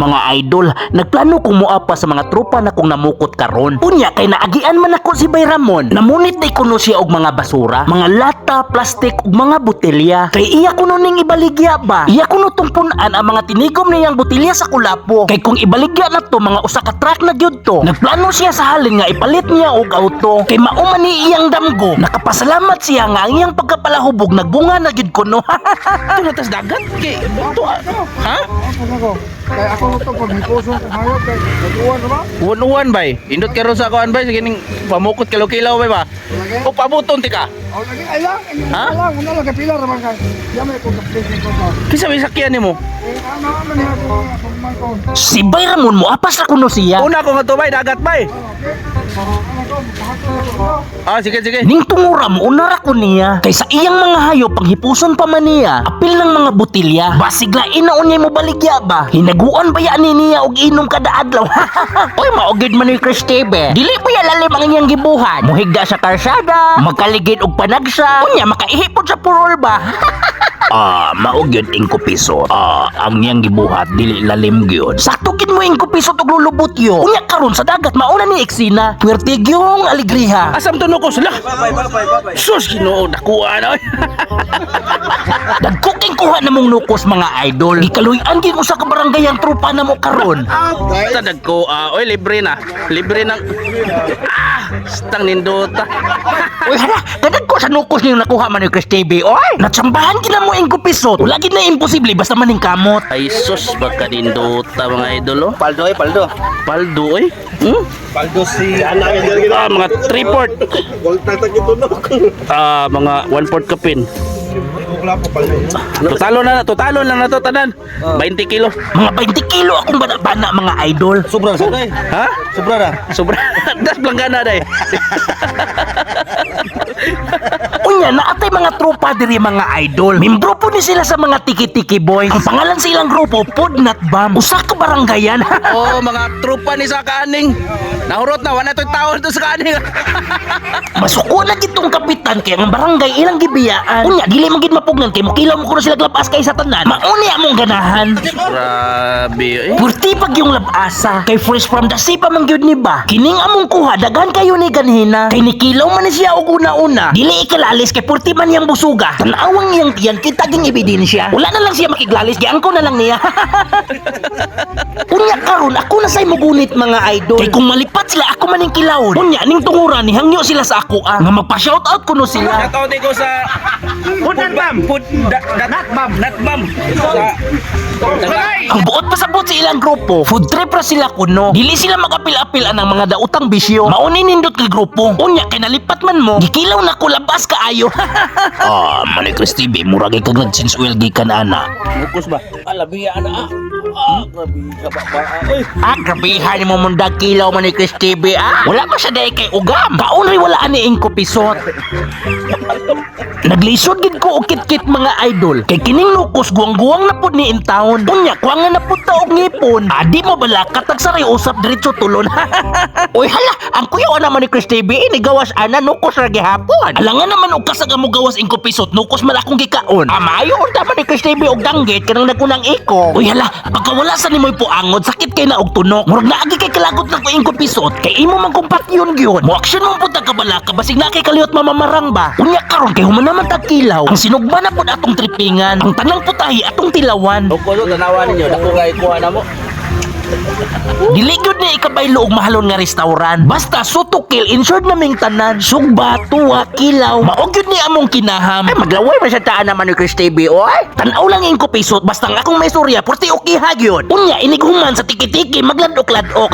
Mga idol, nagplano kong muapa sa mga tropa na kong namukot karon. Unya kay naagian man ako si Bay Ramon. Namunit na kuno siya og mga basura, mga lata, plastik ug mga botelya. Kay iya kuno ning ibaligya ba? Iya kuno tong punan ang mga tinigom niyang botelya sa kulapo. Kay kung ibaligya na to, mga usa ka truck na gyud to. Nagplano siya sa halin nga ipalit niya og auto. Kay mao man ni iyang damgo. Nakapasalamat siya nga ang iyang pagkapalahubog nagbunga na gyud kuno. Ito na tas dagat kay to ah. Ha? Ako kay ako to pag mipuso kong hayop kay nag-uwan na ba? Uwan-uwan bay. Indot karon sa kuan bay sige ning pamukot kilaw-kilaw bay ba. Lagi. O pabuton ti ka. Oh, lagi ay lang, ay Ha? lang, una lang kay pila ra man kay. Yamay ko kapit ko ko. Kinsa may sakyan nimo? Eh ano man niya ako akong man ko. Si Bay Ramon mo apas ra kuno siya. Una ko nga to bay dagat bay. Okay. Ano ko, pahatol ko. Ah, sige sige. Ning tungura mo unara ko niya. Kay sa iyang mga hayop panghipuson pa man niya. Apil ng mga botelya. Basig lain na unyay mo baligya ba? Hinaguan ba yan ni niya og inom kada adlaw? Oy, maugid man ni Chris TV. Dili ba ya lalim ang iyang gibuhat? Muhigda sa karsada, magkaligid og panagsa. Unya makaihipod sa purol ba? Ah, mao gyud ingko piso. Ah, ang iyang gibuhat dili lalim gyud. Sakto gid mo ingko piso tug lulubot yo. Unya karon sa dagat mauna ni eksena. Puwerte gyung alegriha. Asam to nukos lah. Sus, Ginoo, nakuha na oy. Dagkuking kuha na mong nukos, mga idol. Gikaluy-an gyud usa ka barangay ang tropa na mo karon. Ta dagko ah, oy libre na. Libre nang ah, stang nindota. Uy hala, kadag ko sa nukos niyong nakuha man ni Chris TV. Oy, natsambahan gid na mo ingko piso. Wala gid na imposible basta maning kamot. Ay sus, baka nindota mga idol oh. Paldo eh, paldo. Paldo oy. Hmm? Paldo si Ah, mga 3 port. Ah, mga 1 port kapin. Totalo na to tanan. 20 kilo. Mga 20 kilo akong bana-bana, mga idol. Sobra sa day. Ha? Sobra ra. Sobra. Das blanggana day. Unya naatay mga tropa diri, mga idol. Membro po ni sila sa mga tiki-tiki boys. Ang pangalan sa ilang grupo, Podnat Bam. Usa ka baranggayan. Oh, mga tropa ni sa kaaning. Nahurot na wala to'y tao dito sa kaaning. Masuko na gitong kapitan kay ang barangay ilang gibiyaan. Unya dili man gid mapugnan kay mokilaw mo kuno sila labas kay sa tanan. Mauni among ganahan. Grabe eh. Purti pag yung labasa kay fresh from the sea pa man gyud ni ba. Kining among kuha daghan kayo ni ganhina. Kay nikilaw man ni siya og una-una. Dili ikilalis kay purti man iyang busuga. Tan-awang iyang tiyan kita ging ebidensya. Wala na lang siya makiglalis giangko na lang niya. Unya karon ako na say mugunit, mga idol. Kay kung malipat sila ako man ning kilawon. Unya ning tunguran ni hangyo sila sa ako ah. Nga magpa-shout out kuno sila. Shout out ko sa Pud Bam, Pud Nat Bam, Nat Bam. Sa Ang buot pasabot sa ilang grupo, food trip ra sila kuno. Dili sila makapil-apil anang mga daotang bisyo. Mauni nindot kay grupo. Unya kay nalipat man mo, gikilaw na ko labas kaayo. Ah, Manny Chris TV, murag kag nag-change oil gikan ana. Mukos ba? Alabi ana ah. Ah, grabe ka ba ba. Oy. Ah, grabehan mo mundag kilaw, Manny Chris TV ah. Wala pa siya dahil kay ugam. Kaon rin wala ani ingko pisot. Naglisod gid ko og kitkit, mga idol. Kay kining nukos guwang-guwang na pud ni intawon. Unya kuha nga na pud ta og ngipon. Adi mo bala katag saray usap diretso tulon. Uy hala, ang kuya naman ni Chris TV ini gawas ana nukos ra gihapon. Alangan naman og kasag mo gawas ingko pisot, nukos man akong gikaon. Amayo unta man ni Chris TV og danggit kanang nagunang iko. Uy hala, pagka wala sa nimoy puangod sakit kay na og tunok. Murag naagi kay kalagot na ko ingko pisot kay imo man kong patyon gyud. Mo action mo pud ta kabala ka basig na kay kaliwat mamamarang ba. Unya karon kay human naman tag kilaw. Ang sinugba na pud atong tripingan. Ang tanang putahi atong tilawan. Dako to tanawa ninyo, dako kay kuha na mo. Dili gyud ni ikabaylo og mahalon nga restaurant. Basta sutukil insured naming tanan. Sugba, tuwa, kilaw. Mao gyud ni among kinaham. Ay maglaway man sa taan naman ni Chris TV oy. Tan-aw lang ingko pisot basta ang akong may surya purti okay ha gyud. Unya inig human sa tiki-tiki magladok-ladok.